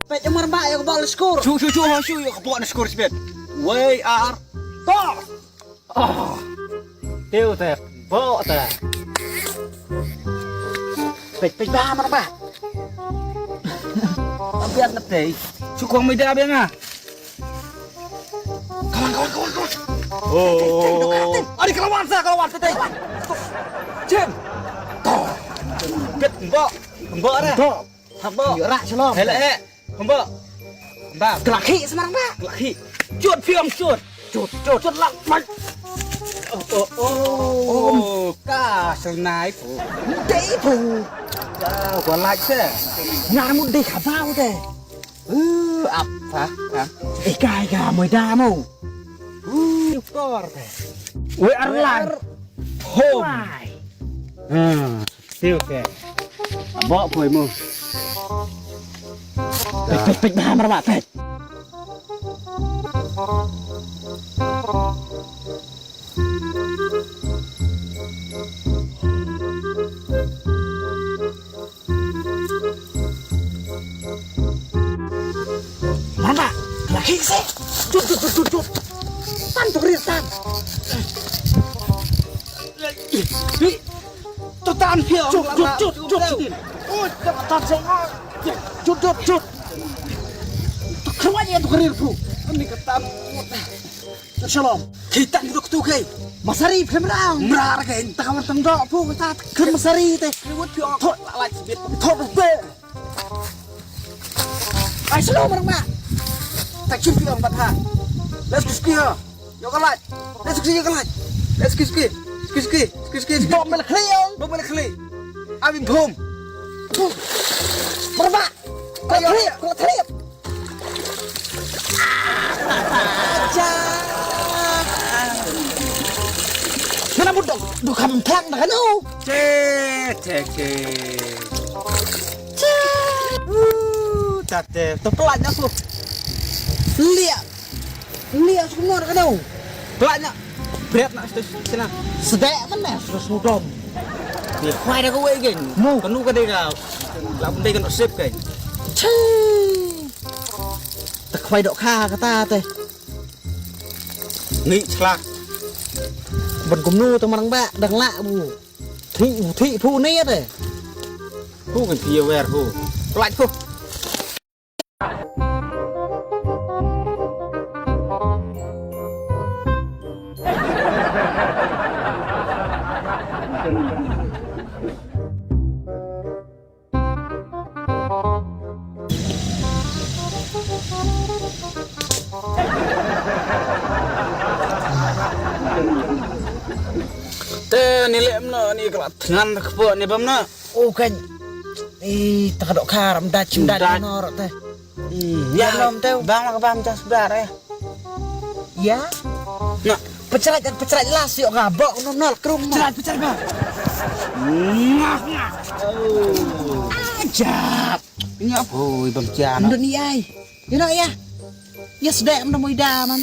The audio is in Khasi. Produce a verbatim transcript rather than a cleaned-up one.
Peit, Umar Bah, ïa ka bok na skur. Shu, shu, shu, ha, shu, ïa ka bok na skur sbit. Wei, ar. Tor. Oh. Tiu te, bok te. Peit, peit, Bah, Umar Bah. Ambiat na tei. Shu kong mai da biang ah. Kawan, kawan, kawan, kawan. Oh. Ada kelawan sa, kelawan, tei, tei. Jim. Toh. Peit, bok. Bok dah. Bok. Hap bok. Rak shalom. Hele, he. Hamba. Hamba. Kelak hi semarang ba. Kelak hi. Cut piang cut. Cut cut. Cut lak mai. Oh oh oh. Ka sel nai pu. Dei pu. Ka gua lak se. Ngar mu dei khabau te. Uh, apa? Ikai ka moi da mo. Uh, kor te. We arlan. Home. Hmm. Siu te. Bok poi mo. Pek pek pek, bah, mar ba pek. Mama, lagi sih. Jut jut jut jut jut. Tan tu rir tan. Hi. Tu tan phi. Jut jut jut jut. Ui, tu tan song. Jut jut jut. Tu keruan ya tu kerir pu. Ini ketan. Shalom. Kita ni doktor kai. Masari phi mrang. Mrang kai. Entah kawan tang dok pu. Kita ke masari te. Thot la la sibit. Thot be. Ai shalom orang mak. Tak jumpa orang bat ha. Let's go ski ha. Yo kalat. Let's go ski yo kalat. Let's go ski. Ski ski. Ski ski. Bom mel khli ong. Bom mel khli. Abim bom. Orang mak. Kau trip, kau trip. Mana budok, duk kam thang dah kanu. Che, che, che. Che. Uh, tate, to pelan aku. Liak. Liak aku nor kanu. Pelan nak. Bret nak stes sina. Sedek mana terus ngudom. Ni khwai dah kau wegan. Mu. Kanu ka dei kau. Lah pun dei kau sip kai. Chi. Tak khwai dok kha kata te. Ngi chlak. Ban kumnu tu marang ba dang lak bu. Thi bu thi phu ni te. Hu kan phi wer hu. Plak hu. Te ni lem no ni kala tngan kpo ni bam no. O kan. I ta ka dok kar mdat chim dat no te. Hmm, ya lom te. Bang ma ka bam jas dar eh. Ya. Na. Pecrai pecrai las yo ka bok no nol krung. Pecrai pecrai ba. Ngah ngah. Ajab. Ini apa? Oi bang kian. Ndon ni ai. Ina ya. Ya sedek mda muida man.